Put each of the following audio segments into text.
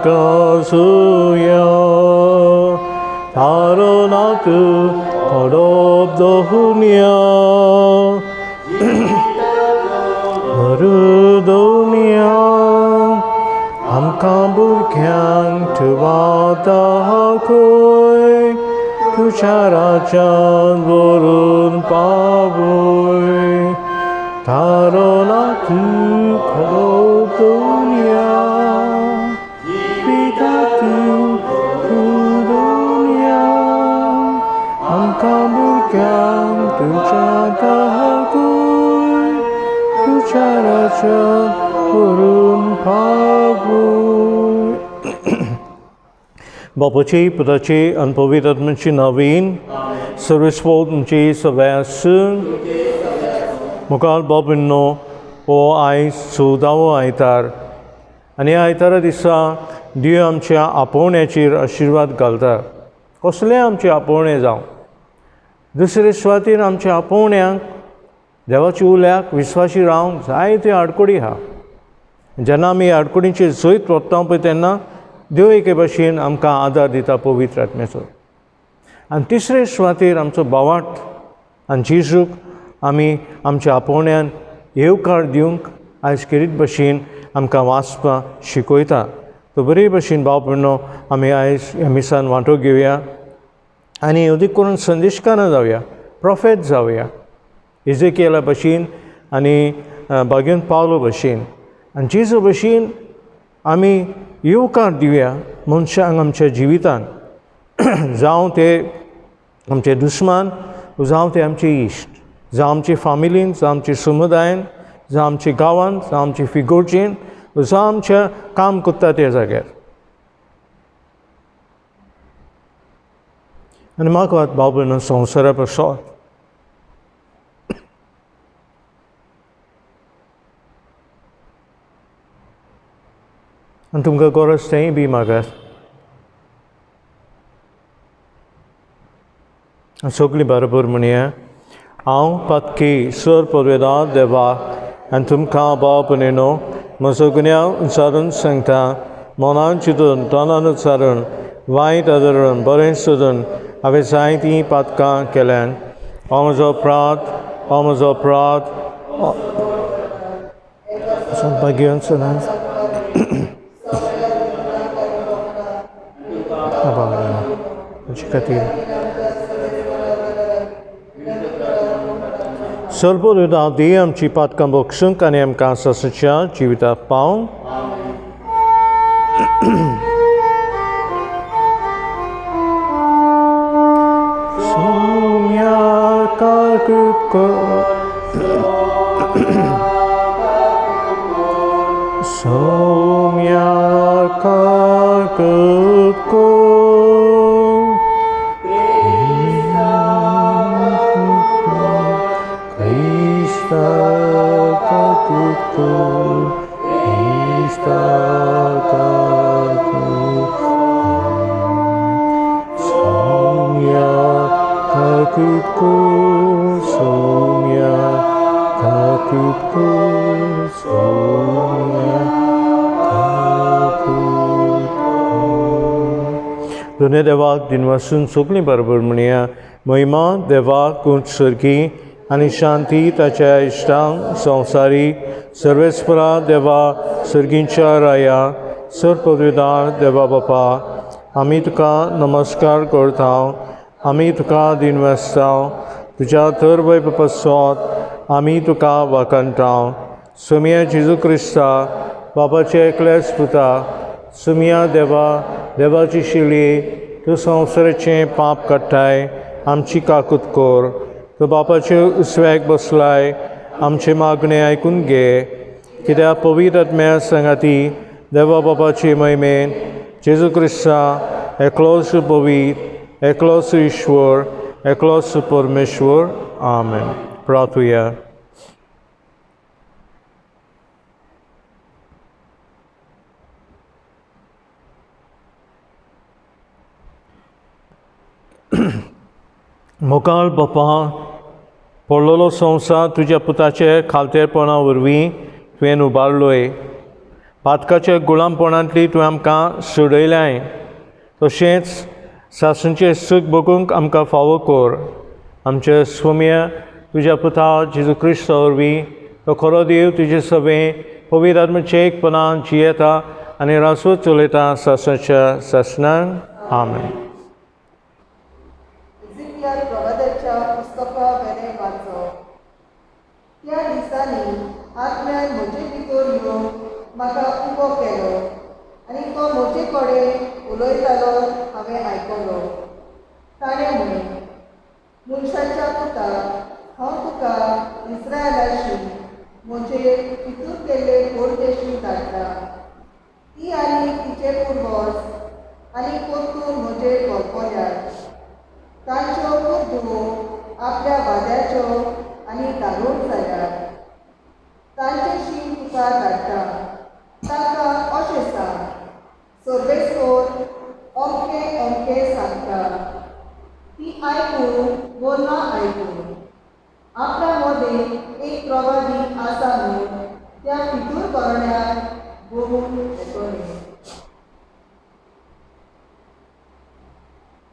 गाजोया थारो नातू खडप दहुनिया मरुदोनिया आमकां भुरग्यांक तुवाता दाखय तुज्या राज्यांत व्हरून पावय थारो नातू खडप दवरया पिता तूं दवरया आमकां भुरग्यांक तुज्या दाखय तुज्या राज्यांत व्हरून पावय. बापाची पुताची आनी पवित्र आत्म्याची नवीन सर्वेस्पोत तुमची सगळ्या आसून. मुखार बाबींनो, हो आयज 14वो आयतार आनी ह्या आयतारा दिसा देव आमच्या आपोवण्याचेर आशिर्वाद घालता. कसलें आमचें आपोवणें जावं, दुसरे सुवातेर आमच्या आपोवण्यांक देवाच्या उल्याक विस्वाशी रावंक जायत्यो आडकोडी आहा. जेन्ना आमी आडकोडींचेर जैत व्हरता पळय तेन्ना देव एके भाशेन आमकां आदार दिता पवित्र आत्म्याचो. आनी तिसरे सुवातेर आमचो भावार्थ आनी जेजूक आमी आमच्या आपोवण्यान येवकार दिवंक आयज खेरीत भशेन आमकां वाचपाक शिकयता. तो बरे भशेन भाव भयणो आमी आयज ह्या मिसान वांटो घेवया आनी अदीक करून संदेशकारां जावया, प्रोफेत जावया, इजेकियला भशेन आनी भाग्यन पावलो भशेन आनी जेजू भशेन आमी येवकार दिवया मनशांक आमच्या जिवितान, जावं ते आमचे दुस्मान जावं ते आमचे इश्ट, जावं आमचे फामिलीन, जावं आमचे समुदायन, जावं आमच्या गांवान, जावं आमचे फिगोर्जेन, जावं आमच्या काम करता त्या जाग्यार. आनी म्हाका भाव भयणो संवसारा पासत आनी तुमकां गरज तेंय बी मागात. सगळीं बरोबर म्हणया, हांव पातकी सर पदवेदार देवा आनी तुमकां भाव भयणीनो म्हजो गुन्यांव उच्चारून सांगता. मनान चिंतून, तोंडान उच्चारून, वायट आदरून, बरें सोदून हांवें जायतीं पातकां केल्यान. हो म्हजो अपराध, हो म्हजो अपराध, भाग्यवंत सदांच म्हजे खातीर सर्वोदय दी आमची पातकां बक्षूंक आनी आमकां सासूच्या जिविताक पावंक. Saumya काकुको Krista kakuko, Krista kakuko, Soumya kakuko, Soumya kakuko, Soumya kakuko. दोन्ही देवाक दिनवासून सगळीं बरोबर म्हणया, महिमा देवाक उंच सर्गी आनी शांती ताच्या इश्टांक संवसारी. सर्वेस्परा देवा सर्गींच्या राया, सर पदवीदार देवा बापा, आमी तुका नमस्कार करता, आमी तुका दिनवासता. तुज्या तर वय पसत आमी तुका वाखाणटा. सोमया जेजू क्रिस्ता बापाचे एकल्याच पुता, सोमया देवा देवाची शिली, तूं संवसाराचें पाप काडटाय, आमची काकूत कर. तूं बापाचे उसव्याक बसलाय, आमचें मागणें आयकून घे. कित्याक पवित्र आत्म्या सांगाती देवा बापाचे महिमेन जेजू क्रिस्ता एकलोच पवित्र, एकलोच ईश्वर, एकलोच परमेश्वर. आमेन. प्रार्थुया. मोगाळ बापा, पडलेलो संवसार तुज्या पुताचे खालतेपणा वरवीं तुवें उबारलोय. पातकाच्या गुलामपणांतली तुवें आमकां सोडयल्याय, तशेंच सासूंचें सूख भोगूंक आमकां फावो कर। आमच्या स्वाम्या तुज्या पुता जेजू क्रिस्ता वरवीं तो खरो देव तुजे सवे पवित्र आत्म्याचे एकपणान जियेता आनी रासो चलयता सासणाच्या सासणाक। आमेन। त्या दिसांनी आत्म्यान म्हजे भितर येवन म्हाका उबो केलो आनी तो म्हजे कडेन उलयतालो हांवें आयकलो। ताणें म्हणलें, मनशाच्या पुता, हांव तुका इस्रायलाशी म्हजे फितूर केल्ले परदेशी धाडटा। ती आनी तिचे पुर्वज आनी परतून म्हजे कोलकोल्यात। तांच्यो कुर्दो आपल्या वाद्याच्यो आनी दारूण जाल्यात। तांचेशी तुका धाडटा। तांकां अशें सांग, सर्वेस्पर अमकें अमकें सांगता, ती आयकूं वो ना आयकूं, आपल्या मदें एक प्रवादी आसा म्हूण त्या फितूर करण्याक बरोवन येतलें।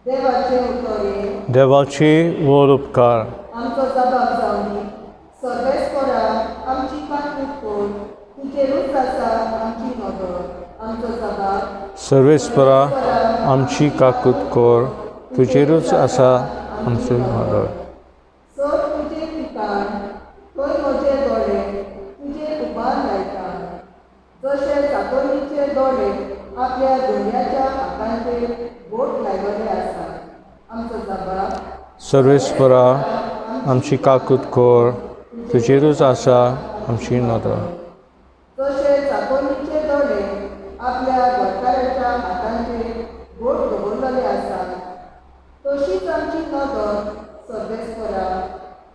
देवाचें उतर हें। देवाची व्हड उपकार। आमचो जबाब जावनी, सर्वेस्परा आमची काकूट कर, तुजेरूच आसा आमची नदर। आमचो जबाब सर्वेस्परा आमची काकूट कर, तुजेरूच आसा आमची नदर। सर तुजें ठिकाण थंय म्हजे दोळे तुजेर उबार लायता, जशे चाकोरीचे दोळे आपल्या दोळ्याच्या हातांचेर बोट लायलेले आसा। आमचो जबाब सर्वेस्परा आमची काकूट कर, तुजेरूच आसा आमची नदर। जशे चाकोरीचे दोळे आपल्या घरकाराच्या हातांचेर बोट दवरलेले आसा, तशीच आमची नदर सर्वेस्परा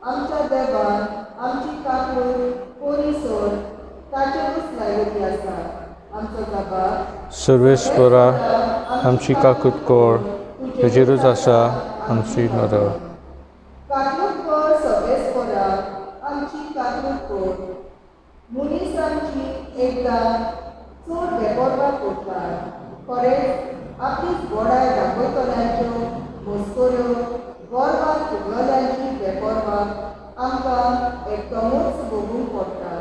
आमच्या देवान आमची काकूट कोरीसर ताचेरूच लायलेली आसा। आमचो जबाब सर्वेस्परा आमची काकूट कर, तुजेरूच आसा आमची नदर। काकूट कर सर्वेस्परा आमची काकूट कर। मनीस आमची एकदां चड बेपर्वा करता, खरेंच आपलीच बडाय दाखयतल्यांच्यो मस्कऱ्यो गर्वान फुगलल्यांची बेपर्वा आमकां एकदमूच भोगूंक पडटा।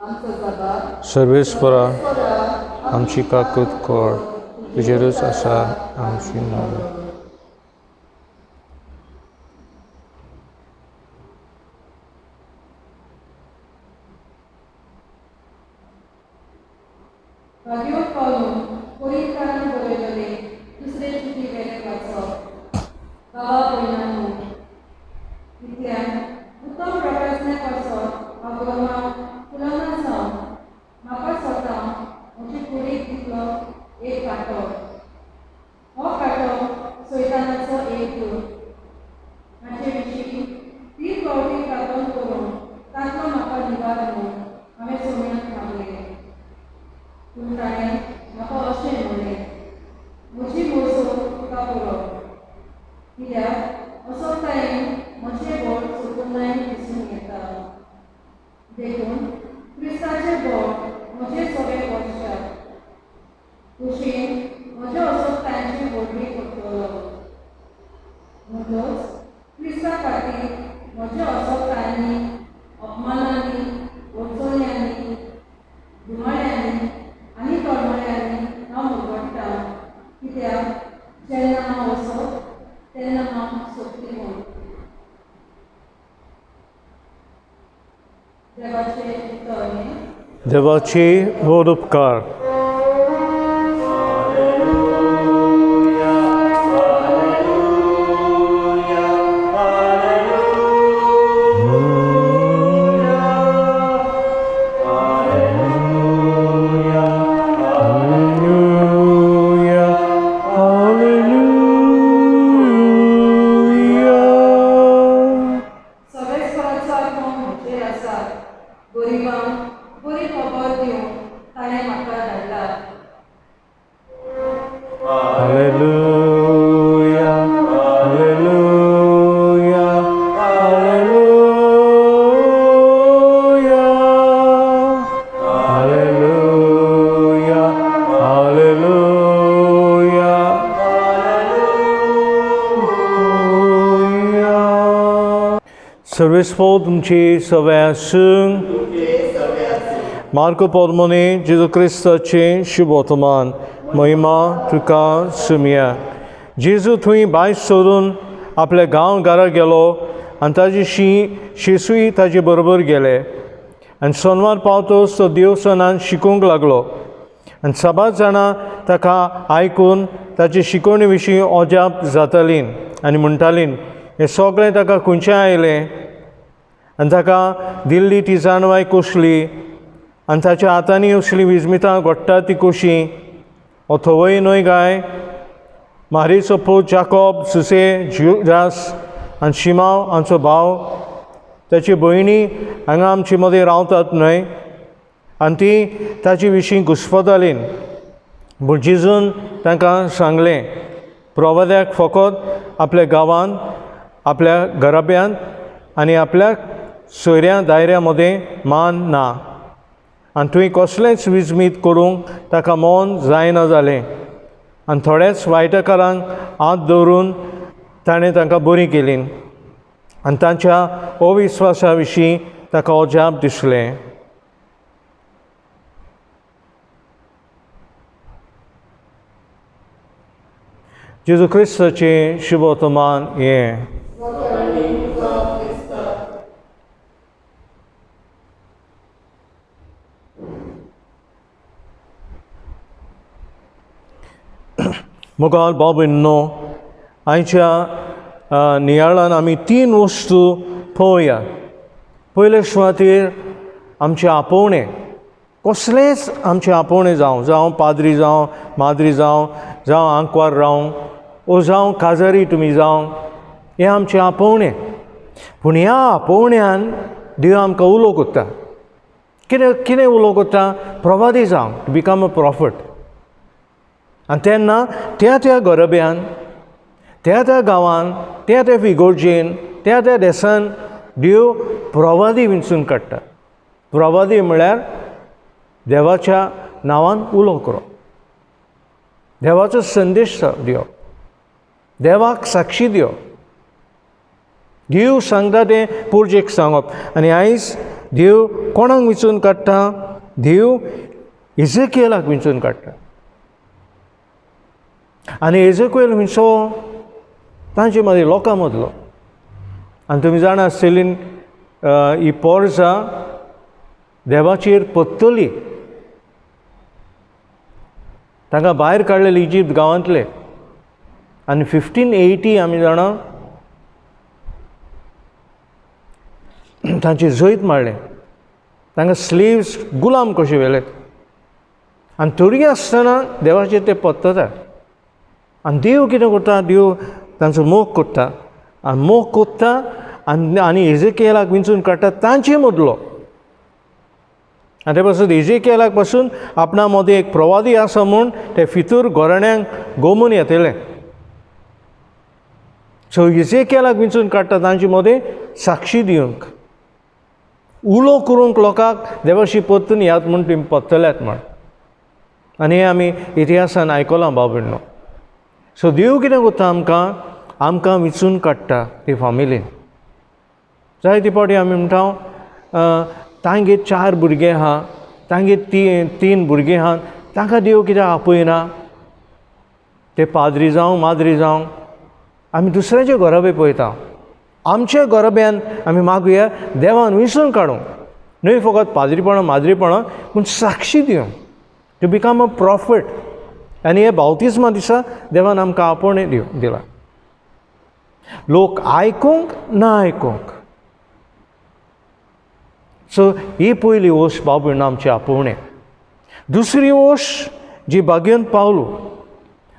आमचो जबाब सर्वेस्परा आमची काकूट कर, तुजेरूच आसा आमची नदर। देवाची व्हड उपकार। गरिबांक बरी खबर दिवंक ताणें म्हाका धाडला। सर्वेस्पोर तुमची सगळ्या आसूं. मार्को पोरमोनी जेजू क्रिस्ताचें शुभोतमान महिमा तुका सुमया. जेजू थंय भायर सरून आपल्या गांव घरा गेलो आनी ताजी शिसूय ताजे बरोबर गेले. आनी सोनवार पावतोच तो देवसनान शिकूंक लागलो आनी साबार जाणां ताका आयकून ताचे शिकवणे विशीं अजाप जातालीं आनी म्हणटालीं, हें सगळें ताका खंयचें आयलें आनी ताका दिल्ली ती जाणवाय कसली आनी ताच्या हातांनी असलीं विजमितां घडटा ती कशीं? हो थवय न्हय काय? मारीचो पूत जाकोब, सुसे, जुदास आनी शिमांव हांचो भाव, ताची भयणी हांगा आमचे मदीं रावतात न्हय? आनी ती ताचे विशीं घुस्पतालीं. पूण जेजून तांकां सांगलें, प्रवाद्याक फकत आपल्या गांवांत, आपल्या घराब्यांत आनी आपल्या सोयऱ्या दायऱ्या मदें मान ना. आनी थंय कसलेंच विजमीत करूंक ताका मन जायना जालें. आनी थोड्याच वायटकारांक हात दवरून ताणें तांकां बरीं केलीं आनी तांच्या अविस्वासा विशीं ताका अजाप दिसलें. जेजू क्रिस्ताचें शुभवर्तमान हें. मुखार बाबींनो, आयच्या नियाळान आमी तीन वस्तू पळोवया. पयले सुवातेर आमचें आपोवणें, कसलेंच आमचें आपोवणें जावं, जावं पाद्री जावं, माद्री जावं, जावं आंकवार रावं, ओ जावं काजारी तुमी जावं, हें आमचें आपोवणें. पूण ह्या आपोवण्यान देव आमकां उलो करता. कितें कितें उलो करता? प्रवादी जावं, टू बिकम अ प्रॉफट. आनी तेन्ना त्या त्या घराब्यान, त्या त्या गांवान, त्या त्या फिगोर्जेन, त्या त्या देसान देव प्रवादी विंचून काडटा. प्रवादी म्हळ्यार देवाच्या नांवान उलो करप, देवाचो संदेश दिवप, देवाक साक्षी दिवप, देव सांगता तें पोरजेक सांगप. आनी आयज देव कोणाक विंचून काडटा? देव एजेकियलाक विंचून काडटा. आनी एजेकियल खंयचो? तांचे मदीं लोकां मदलो. आनी तुमी जाणा आसतलीं ही पोरसां देवाचेर पत्तली. तांकां भायर काडलेले इजिप्त गांवांतले. आनी 1580 आमी जाणा तांचे जैत मारलें, तांकां स्लीव्स गुलाम कशे व्हेले. आनी तरी आसतना देवाचेर ते पत्तता. आनी देव कितें करता? देव तांचो मोग करता आनी मोग करता आनी आनी एजेकियलाक विंचून काडटा तांचे मदलो. आनी ते पासून एजेकियलाक पासून आपणा मदें एक प्रवादी आसा म्हूण ते फितूर घराण्यांक गोमून येतले. सो एजेकियलाक विंचून काडटा तांचे मदें साक्षी दिवंक, उलो करूंक लोकांक देवाशी परतून याद म्हूण तुमी पत्तल्यात म्हण. आनी हें आमी इतिहासान आयकलां बाबडनो. सो देव कितें करता आमकां? आमकां विंचून काडटा ती फामिलीन. जायते फावटी आमी म्हणटा तांगेर 4 भुरगे आहा, तांगेर 3 भुरगीं आहा, तांकां देव कित्याक आपयना? ते पाद्री जावं माद्री जावं, आमी दुसऱ्याचे घराबे पळयता. आमच्या घराब्यान आमी मागुया देवान विंचून काडूंक, न्हय फकत पाद्रीपणां माद्रीपणां, पूण साक्षी दिवंक, टू बिकम अ प्रॉफट. आनी हे बावतिज्मा दिसा देवान आमकां आपोवणें दिलां. लोक आयकूंक ना आयकूंक. सो ही पयली ओश बाबू आमची आपोवणें. दुसरी ओश जी बागेवन पावलो,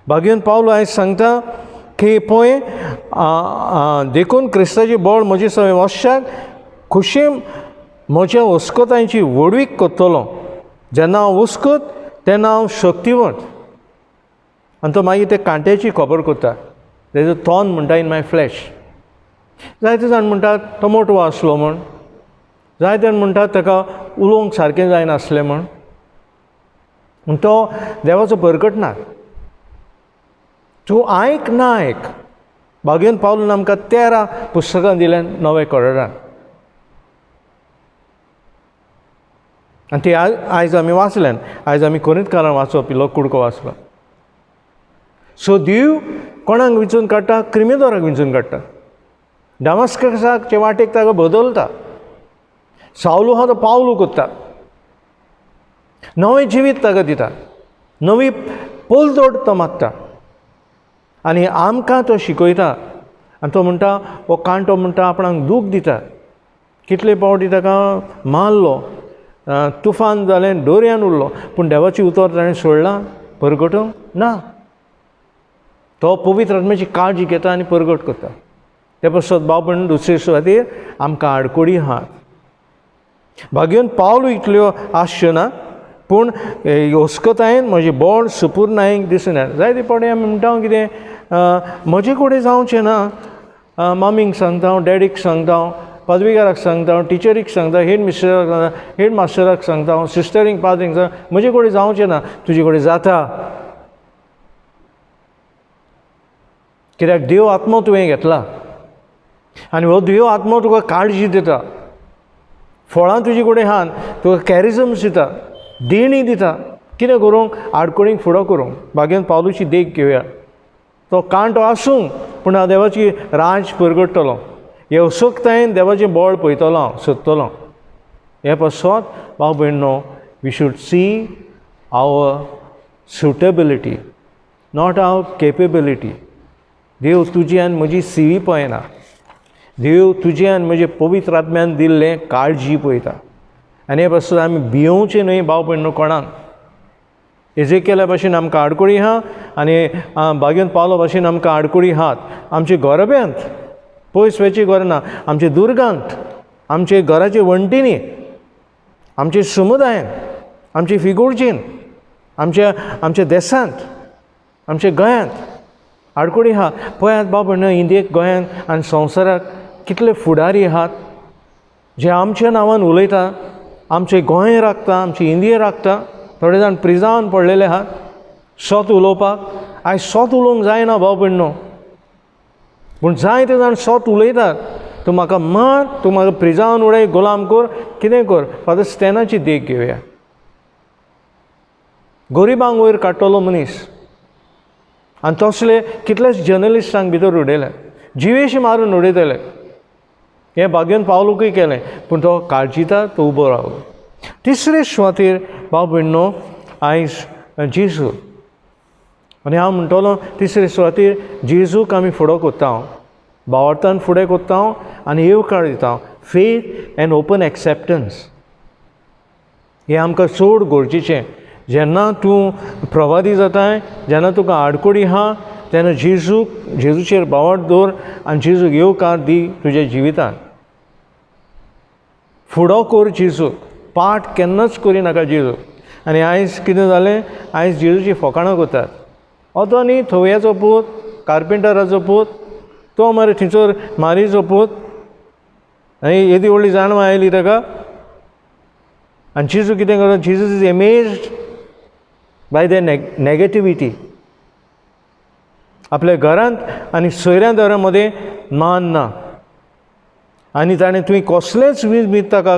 बागेवन पावलो आयज सांगता की पळय देखून क्रिस्ताची बळ म्हजे सगळें वशाक खुशी म्हज्या वस्कतांची व्हडवीक करतलो. जेन्ना हांव वस्कत तेन्ना हांव शक्तिवंत. आनी तो मागीर ते कांट्याची खबर करता, तेजो थॉर्न म्हणटा इन my flash. जायते जाण म्हणटात तो मोटवो आसलो म्हूण, जायते जाण म्हणटात ताका उलोवंक सारकें जायनासलें म्हूण, पूण तो देवाचो बरकट ना. तूं आयक ना आयक, भाग्यन पावलून आमकां 13 पुस्तकां दिल्यान नवे करारान, आनी ती आयज आमी वाचल्यान. आयज आमी कोरिंतकारां वाचप इल्लो कुडको वाचलो. सो देव कोणाक विंचून काडटा? क्रिमिदोराक विंचून काडटा. डामास्कसाचे वाटेक ताका बदलता. सावलू आहा तो पावलू कोत्ता, नवें जिवीत ताका दिता, नवी पोलतोड तो मागता आनी आमकां तो शिकयता. आनी तो म्हणटा, हो कांटो म्हणटा आपणाक दूख दिता. कितले पावटी ताका मारलो, तुफान जालें, दोरयान उरलो, पूण देवाची उतर ताणें सोडलां परगटूंक ना. तो पवित्र आत्म्याची काळजी घेता आनी परगट करता. ते पासत भाव भयण दुसरे सुवातेर आमकां आडकोडी आहात. भाग्यन पावलू इतल्यो आसच्यो ना, पूण अस्कतायेन म्हजें बोड सुपूर्णायेक दिसून येना. जायते फावटी आमी म्हणटा कितें, म्हजे कडेन जावचें ना, मामीक सांगता हांव, डॅडीक सांगता हांव, पदवीकाराक सांगता हांव, टिचरीक सांगता, हेड मिस्टराक सांगता, हेड मास्टराक सांगता हांव, सिस्टरींक पाद्रींक सांगता, म्हजे कडेन जावचें ना. तुजे कडेन जाता, कित्याक देव आत्मो तुवें घेतला आनी हो देव आत्मो तुका काळजी दिता, फळां तुजे कडेन आहात, तुका कॅरिजम्स दिता, देणी दिता. कितें करूंक? आडखळींक फुडो करूंक. भाग्यान पावलूची देख घेवया. तो कांटो आसूं पूण हांव देवाची राज परगडटलो, हे असक्तायेन देवाचें बळ पळयतलो, हांव सोदतलो. हे पासत भाव भयणो, we should see our suitability, not our capability. देव तुजी आनी म्हजी सी व्ही पळयना, देव तुजी आनी म्हजे पवित्र आत्म्यान दिल्लें काळजी पळयता. आनी हे पासत आमी भियोवचें न्हय भाव भयणो कोणाक. एजेकेला भाशेन आमकां आडकुळी आहा आनी भाग्यन पावलो भाशेन आमकां आडकुळी आहात. आमचे गोरब्यांत, पयस वयची गरज ना, आमचे दुर्गांत, आमचे घराचे वण्टींनी, आमचे समुदायांत, आमचे फिगुर्जीन, आमच्या देसांत, आमच्या गोंयांत आडकुळी आहा. पळयात बाब न्हय, इंडियेक, गोंयांत आनी संवसाराक कितले फुडारी आहात जे आमच्या नांवान उलयता, आमचें गोंय राखता, आमची इंडिया राखता. थोडे जाण प्रिजान पडलेले आहात सत उलोवपाक. आयज सत उलोवंक जायना भाव भयणो, पूण जायते जाण सत उलयतात. तूं म्हाका मार, तूं म्हाका प्रिजान उडय, गुलाम कर, कितें कर. फादर स्टॅनाची देख घेवया. गरिबांक वयर काडटलो मनीस, आनी तसले कितलेच जर्नलिस्टांक भितर उडयले, जिवेशी मारून उडयतले. हें भाग्यन पावलूकय केलें, पूण तो काळजिता, तो उबो रावलो. तिसरे सुवातेर भाव भयणो आयज जेजू. आनी हांव म्हणटलो तिसरे सुवातेर जेजूक आमी फुडो कोत्ता, हांव भावार्थान फुडें कोत्ता आनी येवकार दिता. फेथ एंड ओपन एक्सेप्टन्स हें आमकां चड गरजेचें. जेन्ना तूं प्रवादी जाताय, जेन्ना तुका आडकुडी आहा, तेन्ना जेजूचेर भावार्थ दवर आनी जेजूक येवकार दी तुज्या जिवितान. फुडो कर जेजूक, पाठ केन्नाच करिनाका जेजूक. आनी आयज कितें जालें, आयज जेजूची फकाणां करतात. हो न्ही थवयाचो पूत, कार्पेंटराचो पूत, तो मरे थंयसर मारीचो पूत, आनी येदी व्हडली जाणवाय आयली ताका. आनी जेजू कितें करता, Jesus is amazed by the negativity. आपल्या घरांत आनी सोयऱ्या दारां मदें मान ना, आनी ताणें तुवें कसलेंच वीज बीज ताका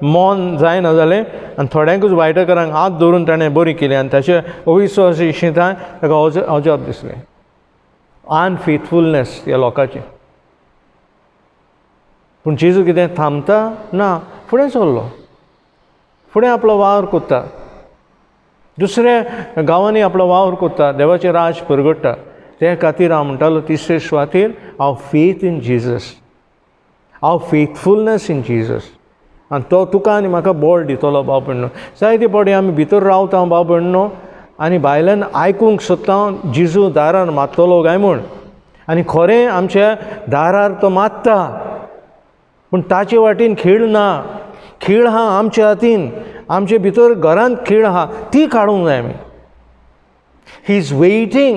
मन जायना जालें आनी थोड्यांकूच वायटकारांक हात धरून ताणें बरी केली आनी ताचे अविश्वासी शितां ताका अजाप दिसलें. अनफेथफुलनेस ह्या लोकांचें. पूण जेजू कितें थांबता ना, फुडें चल्लो, फुडें आपलो वावर कोत्ता, दुसऱ्या गांवांनी आपलो वावर कोत्ता, देवाचें राज परगडटा. ते खातीर हांव म्हणटालो तिसरे सुवातेर हांव faith in Jesus, our faithfulness in Jesus. आनी तो तुका आनी म्हाका बळ दितलो भाव भयणो. जायते फावटी आमी भितर रावता भाव भयणो आनी भायल्यान आयकूंक सोदता जेजू दारार मारतलो काय म्हूण, आनी खरें आमच्या दारार तो मारता, पूण ताचे वाटेन खेळ ना. खेळ आहा आमच्या हातीन, आमचे भितर घरांत खेळ आहा, ती काडूंक जाय आमी. He is waiting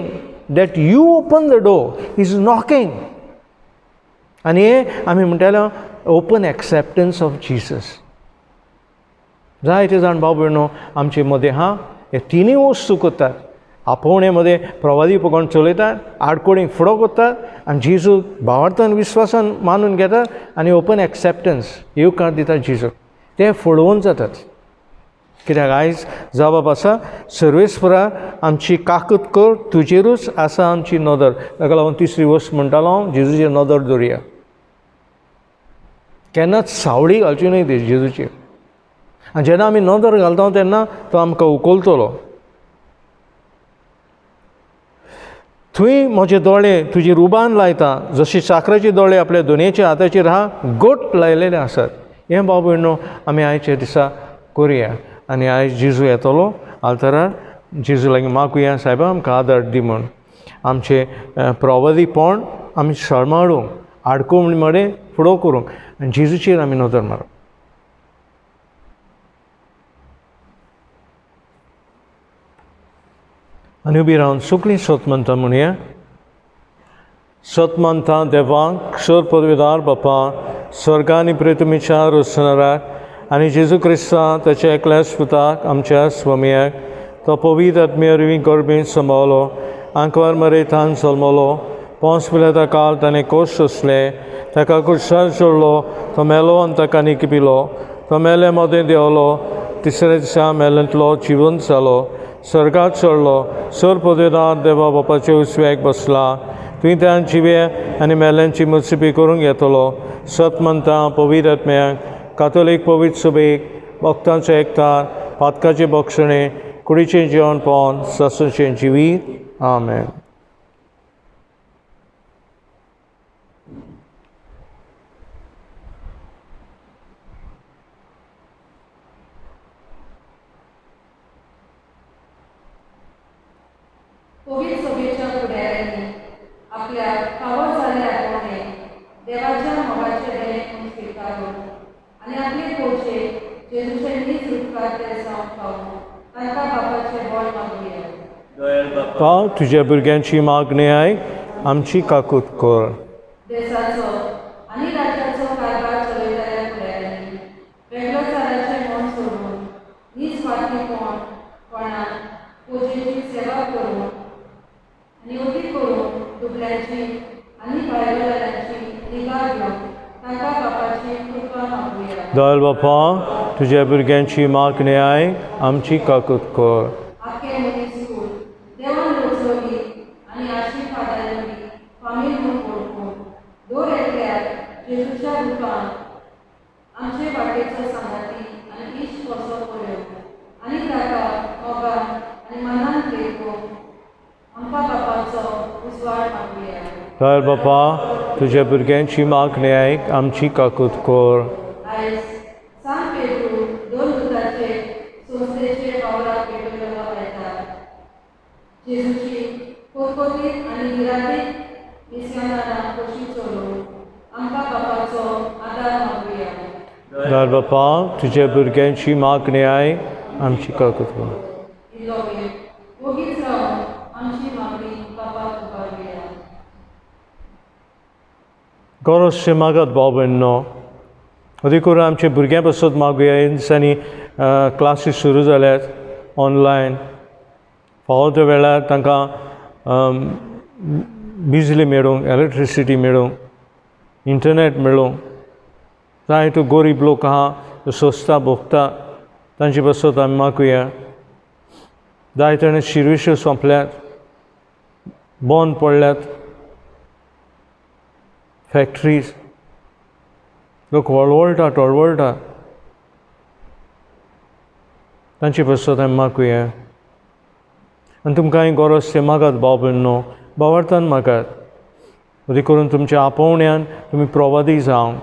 that you open the door, he is knocking. आनी हें आमी म्हणटाले ओपन एक्सेप्टन्स ऑफ जीसस. जायते जाण भाव भयणो आमचे मदें आहा, हे तिनूय वस्तू करतात. आपोवणे मदें प्रवादी पकोवन चलयतात, आडकोणी फुडो करतात आनी जेजू भावार्थान विस्वासान मानून घेतात आनी ओपन एक्सेप्टन्स येवकार दितात जेजूक. ते फळोवन जातात. कित्याक आयज जबाब आसा सर्वेस्परा आमची काकत कर, तुजेरूच आसा आमची नदर. ताका लागून तिसरी वस्त म्हणटालो हांव, जेजूचेर नदर दवरुया. केन्नाच सावळी घालची न्हय ती जेजूचेर. आनी जेन्ना आमी नदर घालता तेन्ना तो आमकां उखलतलो. थंय म्हजे दोळे तुजे रुबान लायता, जशे चाकराचे दोळे आपल्या दोनयेच्या हाताचेर आहा गोट लायलेले आसात. हें भाव भयणो आमी आयच्या दिसा करुया. आनी आयज जेजू येतलो आल्तरार, जेजू लागीं मागुया, सायबा आमकां आदार दी म्हूण. आमचें प्रवादीपण आमी सळमाळूंक, आडकोवणी मडें फुडो करूंक आनी जेजूचेर आमी नदर मारूंक. आनी उबी रावन सगळीं सत म्हणटा म्हणया. सत मानता देवाक, सर पदवीदार बापा, स्वर्गा आनी पृथ्वीच्या रचणाराक आनी जेजू क्रिस्ता ताच्या एकल्याच पुताक आमच्या स्वामयाक, तो पवित्र आत्म्या वरवीं गर्भेंत सांबाळलो, आंकवार मरेतान जल्मलो, पोंस पिलाता काल ताणें कोश सोंसले, ताका कुर्सार चडलो, तो मेलो आनी ताका निकिपिलो, तो मेले मदें देंवलो, तिसऱ्या दिसा मेल्यांतलो जिवंत जालो, स्वर्गात चडलो, सर पदवीदार देवा बापाचे उजव्याक बसला, तुवें त्या जिवे आनी मेल्यांची मुसिपी करूंक येतलो. सत मानता पवित्र आत्म्याक, कातोलीक पवित्र सभेक, भक्तांचो एकठार, पातकाचें बक्षणें, कुडीचें जेवण पावन सासूचें जिवीत. आमेन. पवित्र सभेच्या फुडाऱ्यांनी आपल्या फावो जाल्ले आपोवणे देवाच्या मोगाचे देणें म्हूण स्विकारून आनी आपले पोवचे जेजूचे नीज उपकार ते जावंक पावूं तांकां बापाचें बळ मागुया. बापा, तुज्या भुरग्यांची मागणी आयक, आमची काकूत कर. देसाचो आनी राज्याचो कारभार चलयतल्या फुडाऱ्यांनी वेगळोचाराचें मन सोडून नीज स्वार्थीपण कोणाक पोजेची सेवा करून आनी अती करून दुबळ्यांची आनी भायल्या निगा घेवन तांकां बापाची कृपा मागुया. दयाळ बापा, तुज्या भुरग्यांची मागणी आयक, आमची काकूत कर. आखे मनीस कूळ देवान रचलोली आनी आशिर्वादाली फामील म्हूण वळखून दर एकल्याक जेजूच्या रुपान आमचे वाटेचो सांगाती आनी इश्ट कसो पळोवन आनी ताका मोगान आनी मनान लेखून आमकां बापाचो उजवाड मागुया. दयाळ बापा, तुज्या भुरग्यांची मागणी आयक, आमची काकूत कर. आयज सान पेद्रू दोन दुताचे संस्थेचे वावराक पेटवलेलो आयतार जेजूची कोतकोतीत आनी गिरातीक मिस्यानारां कशी चलोवंक आमकां बापाचो आदार मागुया. दयाळ बापा, तुज्या भुरग्यांची मागणी आयक, आमची काकूत कर. इल्लो वेळ ओगीच रावन आमची मागणी बापाक उबारुया. गरज मागत भाव भयणो, अदीक करून आमच्या भुरग्यां पासत मागुया. ह्या दिसांनी क्लासीस सुरू जाल्यात ऑनलायन, फावो त्या वेळार तांकां बिजली मेळूंक, इलेक्ट्रिसिटी मेळूंक, इंटरनेट मेळूंक. जायतो गोरीब लोक आहा तो सोंसता भोगता, तांचे पासत आमी मागुया. जायते जाणां शिरविश्यो सोंपल्यात, बंद पडल्यात फॅक्ट्रीज, लोक वळवळटा टळवळटा, तांचे पासत आमी मागुया. आनी तुमकां गरज तें मागात भाव भयणो, भावार्थान मागात. अदीक करून तुमच्या आपोवण्यान तुमी प्रवादी जावंक,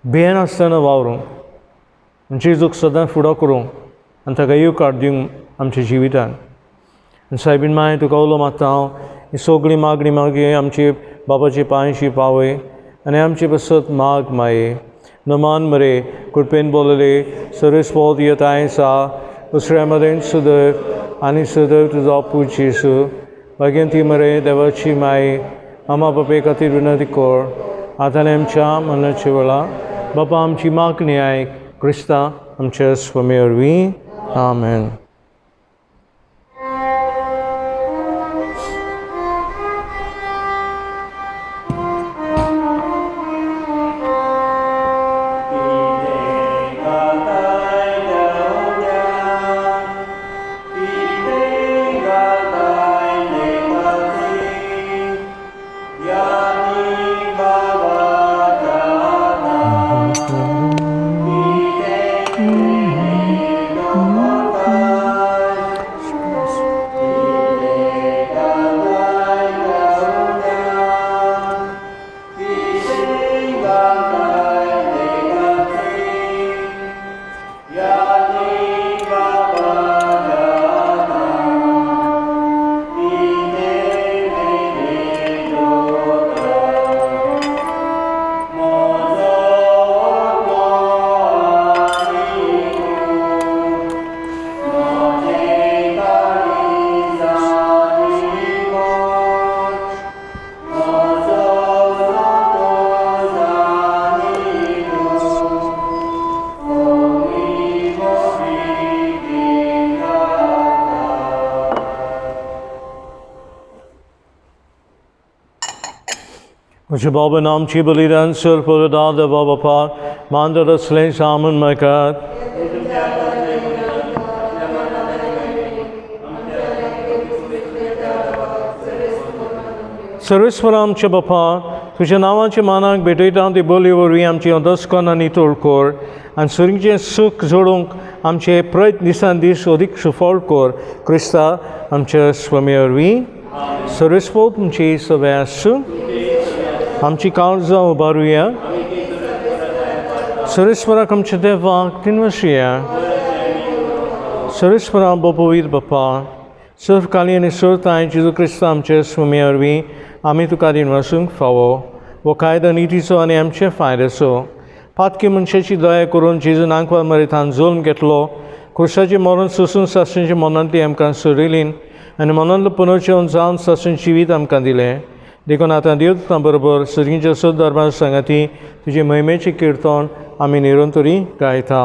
भियेनासतना वावरूंक, जेजूक सदां फुडो करूंक आनी ताका येवकार दिवंक आमच्या जिवितान. आनी सायबीन माय, तुका उलो मारता हांव, ही सगळी मागणी मागीर आमचे बाबाचे पांयशी पावय आनी आमचे पासत माग माये. नमान मरे, कृपेन बोलले, सर्वेस्पोत यताय सा, दुसऱ्या मदेन सुदैव आनी सदैव तुजो पूत जेजू. भाग्यंती मरे देवाची माई, आमा बापे खातीर विनंती कर, आतां आनी आमच्या मरणाच्या वेळा. बापा आमची मागणी आयक, क्रिस्ता आमच्या स्वामी वरवीं. आमेन. म्हज्या बाबान आमची बलिदान सर परदा देवा बापा मानदर असलें सामन म्हाका सर्वेस्वर आमच्या बापा तुज्या नांवाच्या मानाक भेटयता ती बोली वरवीं आमची अदस्कन आनी तोडकोर आनी सुरींगचें सूख जोडूंक आमचे प्रयत्न दिसान दीस अदीक सुफळ कर क्रिस्ता आमच्या स्वामी वरवीं. सर्वेस्पर तुमची सगळें आसूं. आमची काळजां उबारुया. सर्वेस्पराक आमच्या देवाक दिनवासुया. सर्वेस्परा पवित्र बापा सर्वकाली आनी सर्वताय जेजू क्रिस्ता आमच्या स्वामी वरवीं आमी तुका दिनवासूंक फावो हो कायदो नितीचो आनी आमचे फायद्याचो. पातकी मनशाची दया करून जेजून आंकवार मरेथान जल्म घेतलो, क्रुसाचें मरण सोसून सासणाच्या मनांतली आमकां सोडयलीन आनी मनांतलो पुनर्जीवन जावन सासण जिवीत आमकां दिलें. देखून आतां देवदूतां बरोबर सर्गीच्या सद दरबार सांगाती तुजे महिमेचें किर्तन आमी निरंतरी गायता.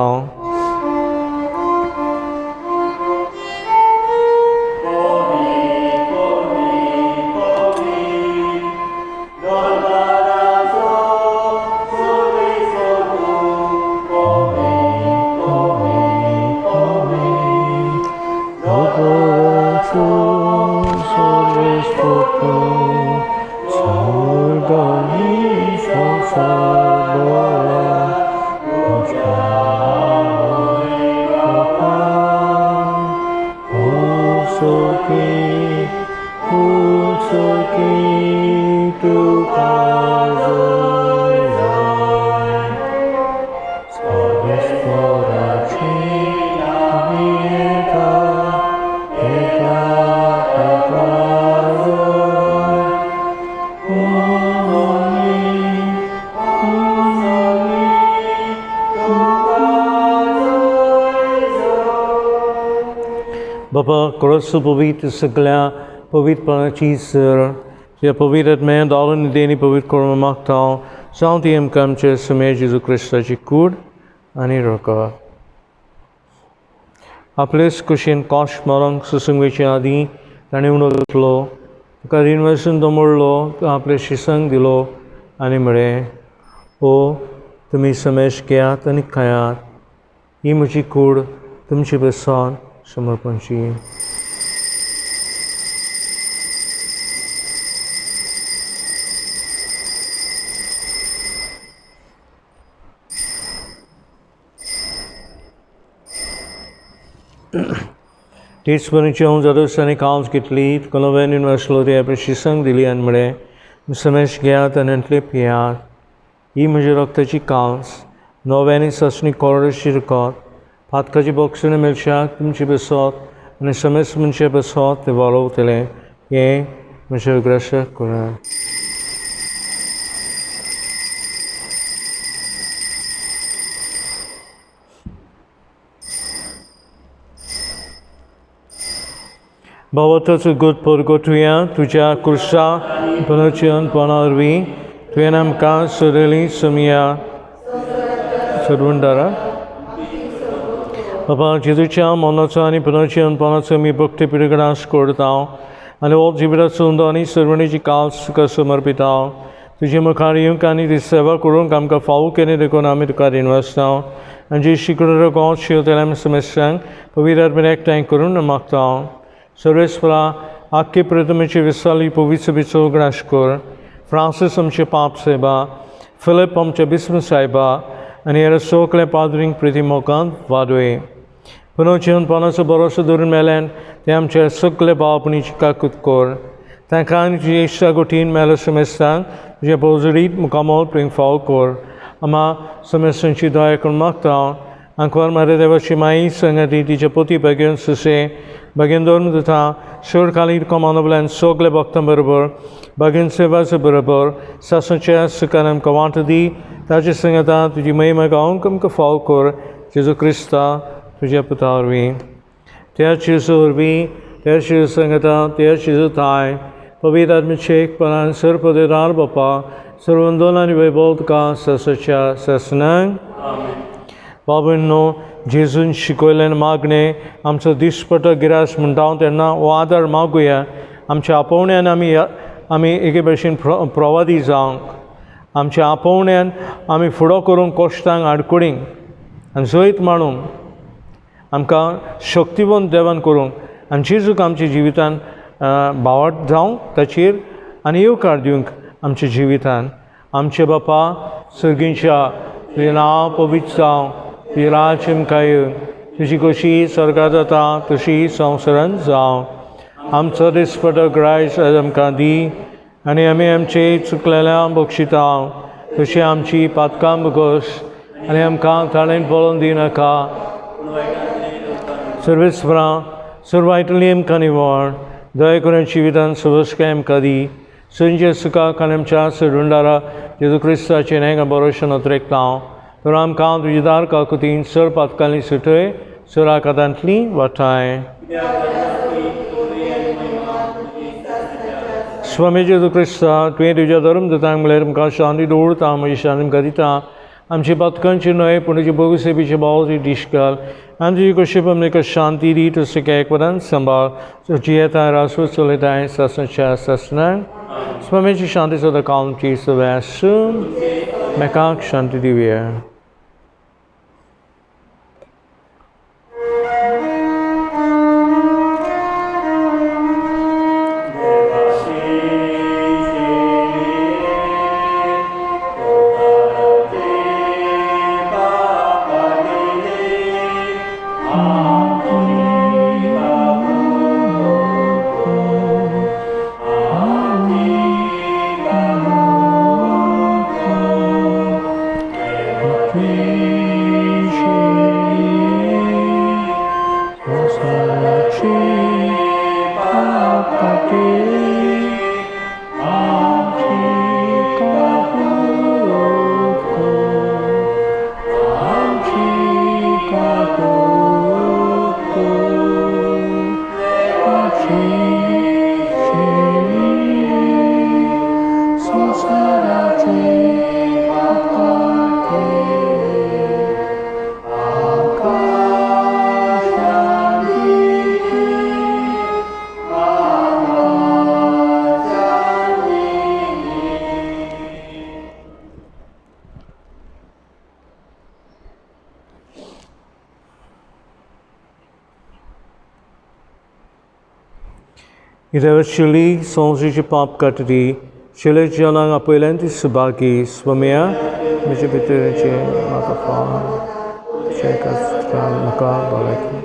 बाबा क्रॉस पवित्र सगळ्या पवित्रपणाची सर तुज्या पवित्र आत्म्यान दालन देणी पवित्र करून मागता जावं ती आमकां आमचे सुमे जेजू क्रिस्ताची कूड आनी रकत. आपलेच कुशीन कॉश मरोंक सोसूंक वयचे आदीं ताणें उणो घेतलो, तुका रिनवसून दमडलो, आपले शिसंक दिलो आनी म्हळें, ओ तुमी समेश घेयात आनी खायात, ही म्हजी कूड तुमचे बसान समर्पणची. तेच परीं हांव जादोस आनी कावच घेतली, तुका नव्यान आसलो ते आपले शिसंक दिली आनी म्हळें, समेश घेयात आनी हातूंतलें पियात, ही म्हज्या रक्ताची कावस नव्यानी सासणी कोरडशी रकत पातकाची बक्षणें मेळशाक तुमचे बसत आनी समेस्त मनशे बसत ते वालोवतले हें म्हज्या उगडासाक करात. बाबा गुड परगोटुया तुज्या कुर्सा पुनर्जीवनपणा वरवीं तुवें आमकां सोदयली समिया सरवंडारा. बाबा जेजूच्या मनाचो आनी पुनर्जीवनपणाचो आमी भक्ती पिडगडास करता आनी हो जिविताचो उंदो आनी सर्वणीची काल्स तुका समर्पिता. तुजे मुखार येवंक आनी ती सेवा करूंक आमकां फावो केली देखून आमी तुका रिणवासता आनी जी शिकलो गोंव शिवतल्या आमी समस्यांक पवित्र आत्म्यान एकठांय करून मागता. सर्वेस्परा आख्खी प्रतिमेची विसाली पवित्र सभेचो उगडास कर. फ्रांसीस आमचे पाप सायबा, फिलिप आमचे बिस्म सायबा आनी हेर सगळे पाद्रींक प्रिती मोगान वादोय. पुनर्जीवनपणाचो भरोसो धरून मेल्यान ते आमचे सगळे भावपणीची काकूत कर. तांकां आनी तुजे इश्टा गोठीन मेलो समेस्तांक तुज्या भोवजडीत मुखामोल प्रेम फावो कर. आमा समेस्तांची दया करून मागता. आंकवार मारे देवाची माई संगती तिच्या पोती भाग्यन सुसे भाग्यन धर्म तथा शोर खाली कमानोवल्यान सगळे भक्तां बरोबर भाग्यन सेवाचे बरोबर सासूच्या सुखान आमकां वांटो दी. ताचे संगता तुजी महिमा गावंक आमकां फावो कर. जेजू क्रिस्ता तुज्या पुता वरवीं, त्या जेजू वरवीं, त्या जेजू संगता, त्या जेजू थाय पवित्र आत्म्याचे एकपणान सर्वपदेदार बापा सर्वंदोन आनी वैभव तुका सासूच्या सासणाक. बाबांनो जेजून शिकयल्यान मागणें आमचो दिसपटो गिरास म्हणटा हांव तेन्ना हो आदार मागुया. आमच्या आपोवण्यान आमी आमी एके भशेन प्रवादी जावंक आमच्या आपोवण्यान आमी फुडो करूंक कश्टांक आडकुडींक आनी जैत मांडूंक आमकां शक्तिवंत देवान करूंक आनी जेजूक आमच्या जिवितान भावार्त जावंक ताचेर आनी येवकार दिवंक आमच्या जिवितान. आमचे बापा सर्गीच्या, तुजें नांव पवित्र जावं, तुजें राज्य आमकां येवं, तुजी कशी स्वर्गांत जाता तशी संवसारांत जावं. आमचो दिसपटो ग्रायस आयज आमकां दी आनी आमी आमचे चुकलेल्या बक्षिता तशी आमची पातकां बगस आनी आमकां ताळेन पळोवन दिनाका. सर्वेस्परा सर्वायटली आमकां निवळ दया करून जिवितान सवस्काय आमकां दी. संजय सुखाक आनी आमच्या सडुंडारा जेजू क्रिस्ताचें नेंगा बरोशें नोत्रेकता तर आमकां तुजी दार काकुतीन सर पातकांनी सुटय सर आकातांतली वाठाय. स्वामी जेजू क्रिस्ता, तुवें तुज्या धर्म दितांक म्हणल्यार आमकां शांती दवरता, म्हजी शांती आमकां दिता. आमची पातकांची न्हय पूण तुजी बोगसेबीची भावची दीश घाल आनी तुजी कशी आमकां शांती दी तशें एकवदान सांबाळ जियेताय रासो चलयताय सासणाच्या सासणाक. स्वामीची शांती सदां काळची सगळ्या आसूं. मेकाक शांती दिवया. Shili sonsici pap katri, shile janang apelenti subagi, swamia, mijibitirici matafa, chekas maka balaki.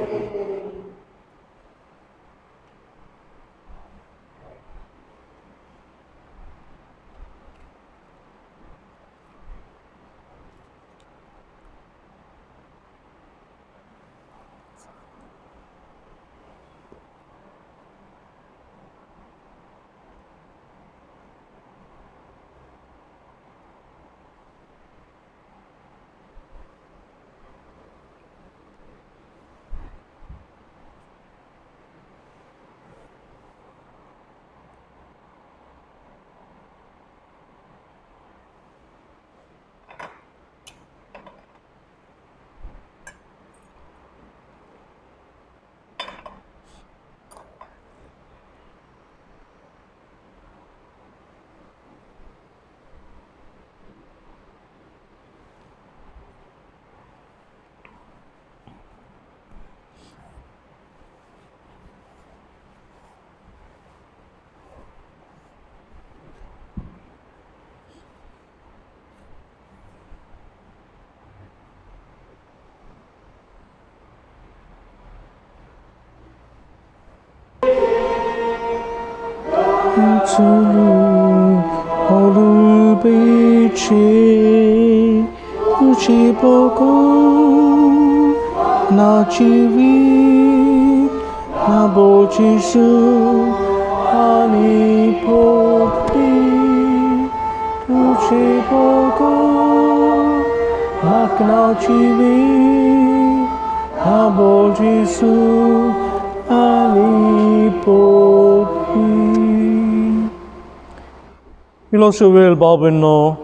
Ilosuvil Babino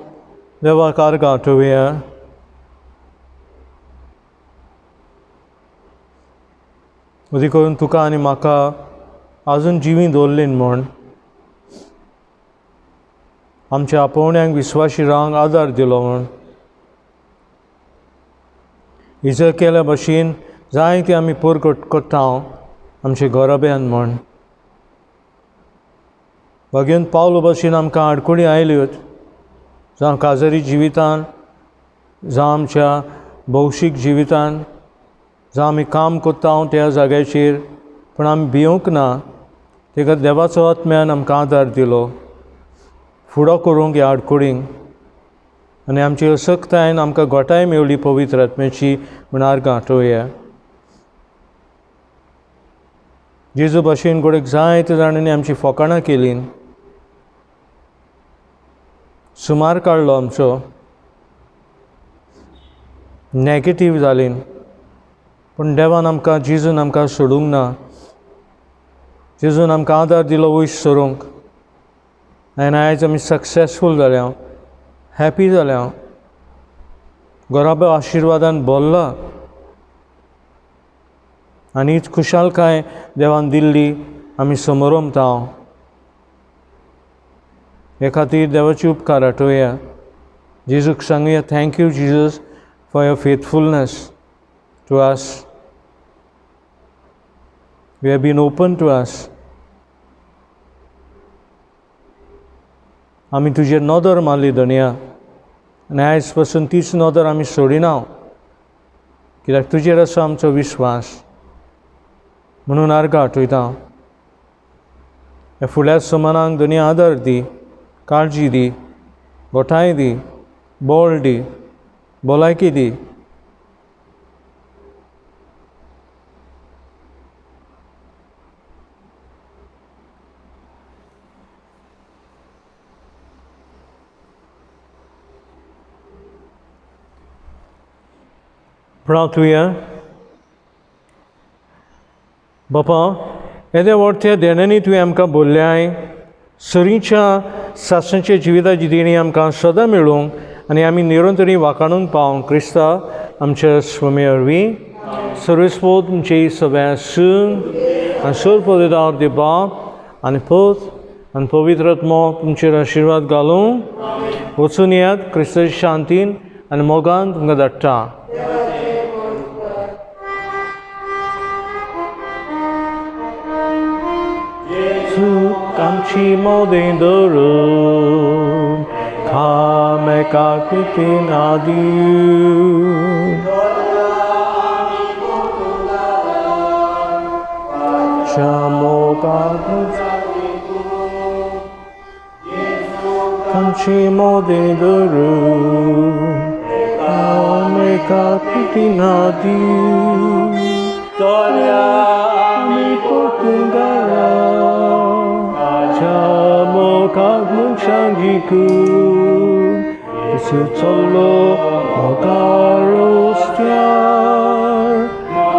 Deva Karga Tuvia उदी करून तुका आनी म्हाका आजून जिवी दवरलीन म्हूण आमच्या आपोवण्यांक विस्वाशी रावंक आदार दिलो म्हूण. इजर केल्या भशेन जायते आमी परगट करता आमचे घराब्यान म्हूण. भाग्यन पावलो भशेन आमकां आडखळी आयल्योच, जावं काजरी जिवितान, जावं आमच्या भौशीक जिवितान, जावं आमी काम करता त्या जाग्याचेर, पूण आमी भिवंक ना. तेका देवाचो आत्म्यान आमकां आदार दिलो फुडो करूंक ह्या आडखळींक, आनी आमची असक्तायेन आमकां गोठाय मेवली पवित्र आत्म्याची म्हूण आर्गां आठोवया. जेजू भाशेन घोडेक जायते जाणांनी आमची फोकाणां केलीं, सुमार काडलो आमचो, नॅगेटीव जालीं, पूण देवान आमकां, जेजून आमकां सोडूंक ना. जेजून आमकां आदार दिलो वयर सरूंक, आनी आयज आमी सक्सेसफूल जाल्या, हॅपी जाल्या, घराब्या आशिर्वादान भरला, आनी हीच खुशालकाय देवान दिल्ली आमी समरमता. हे खातीर देवाची उपकार आठोवया. जेजूक सांगुया, thank you Jesus for your faithfulness to us. You have been open to us. आमी तुजेर नदर मारली धनया, आनी आयज पासून तीच नदर आमी सोडिना, कित्याक तुजेर आसा आमचो विश्वास. म्हणून आर्गां आठयता. ह्या फुडल्या सुमानाक धनया आदार दी, काळजी दी, गोठाय दी, बळ दी, भलायकी दी. प्रार्थुया. बापा, येदे व्हड त्या देण्यांनी तुवें आमकां बोल्ल्याय, सरीच्या सासणाच्या जिविताची देणी आमकां सदां मेळूंक आनी आमी निरंतरी वाखाणूंक पावंक क्रिस्ता आमच्या स्वामी वरवीं. सर्वेस्पोत तुमची सगळ्या सून आनी सोर पवित्र दे बाप आनी पूत आनी पवित्र आत्मो तुमचेर आशिर्वाद घालूं. वचून येयात क्रिस्ताच्या शांतीन आनी मोगान तुमकां धाडटा. आमची मोदें धरून खामेका कृतीन आदी आमची मोदें धरून खामेका कृतीन आदी आमी पोतुगारा Solo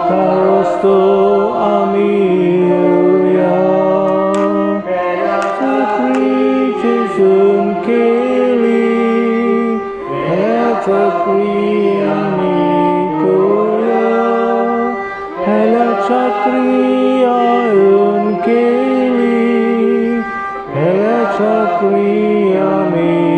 Karosto Amiria Sakri Keli Sakri Amikoya Sakri Keli Sakri Amikoya.